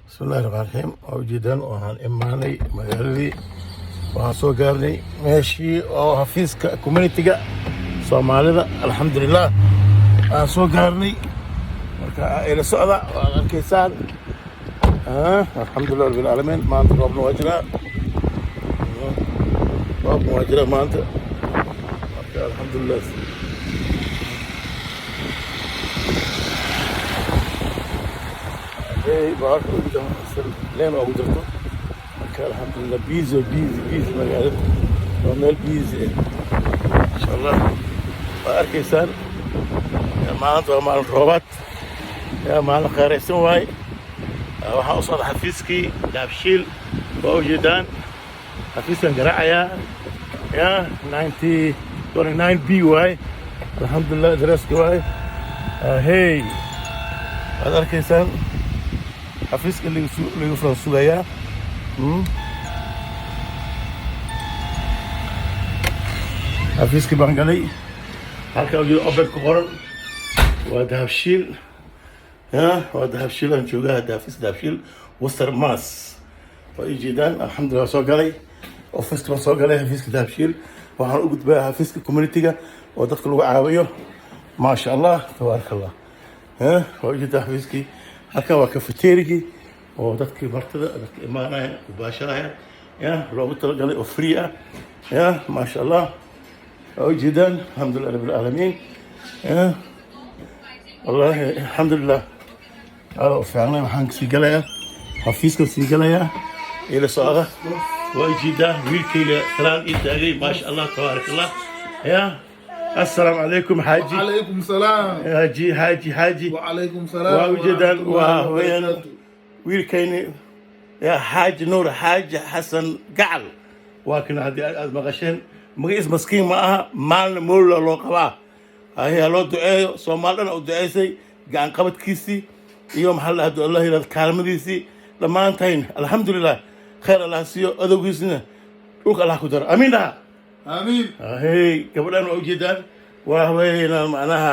Bismillahi raxmaan raxiim. Waa ujeedaan, waxaan imaanay magaaladii, waxaan soo gaarnay meeshii oo xafiiska community-ga Soomaalida. Alxamdulilah, waan soo gaarnay. Marka ila socda, waad arkaysaan. Alxamdulilah rabbil caalamiin. Maanta roobna waa jiraa, roobna waa jiraa maanta. Marka alxamdulilah. Hey, baarka ugu leen ugu jirto. Marka alxamdulilah, busy, busy, busy. Magaalada waa meel busy ah, insha Allah. Waa arkaysaan, maanta waa maalin roobaad, yaa maalin khayraysan waaye. Waxaa u socda xafiiskii Dahabshiil. Waa ujeedaan, xafiiskan garaacayaa, ya 90 29 B waaye. Alxamdulilah, adreeska waaye. Hey, waad arkaysaan, xafiiska lagu soo sugayaa. Xafiiskii baan galay. Halkaa ujeeda open ku qoran waa Dahabshiil, ya waa Dahabshiil aan joogaa hadda, xafiiska Dahabshiil, Worcester, Mass. Waa ii jeedaan. Alxamdulilah, soo galay office-ka baan soo galay, xafiiska Dahabshiil. Waxaan u gudbaa xafiiska community-ga oo dadka lagu caawiyo. Maasha Allah, tabaaraka Allah. Waa ujeedaa xafiiskii. Halkan waa cafeteria-gii oo dadkii martida, dadka imaanaya, ubaashanaya, ya loogu talagalay oo free ah. Ya maasha Allah, waa ujeedaan. Alxamdulilah rabbil caalamiin. Ya wallahi, alxamdulilah, aada u fiicnay. Waxaan sii galayaa xafiiskan, sii galayaa, ila socda. Waa ujeedaa wiilkayga salaan ii taagay. Maasha Allah, tabaaraka Allah. Ya assalaamu calaykum, xaaji. وعليكم السلام. Xaaji, xaaji, xaaji. وعليكم السلام Waa ujeedaan. ورحمة Waa الله weyaan وبركاته. wiilkayni, ya Xaaji Nuur Xaaji Xasan Gacal. Waa kan haddii aad maqasheen magaciis. Maskiin ma aha, maalna mowla loo qabaa. Haye, loo duceeyo. Soomaali dhan u duceysay gacan qabadkiisii iyo maxaa la dhahaa, Allah yidhahdo, kaalmadiisii dhammaantayn. Alxamdulilah, khayr Allah siiyo, adowgiisina dhulka Allah ku daro. Amiin dhaha. آمين. Hey, gabadhan waa ujeedaan, waa haweeneyna macnaha.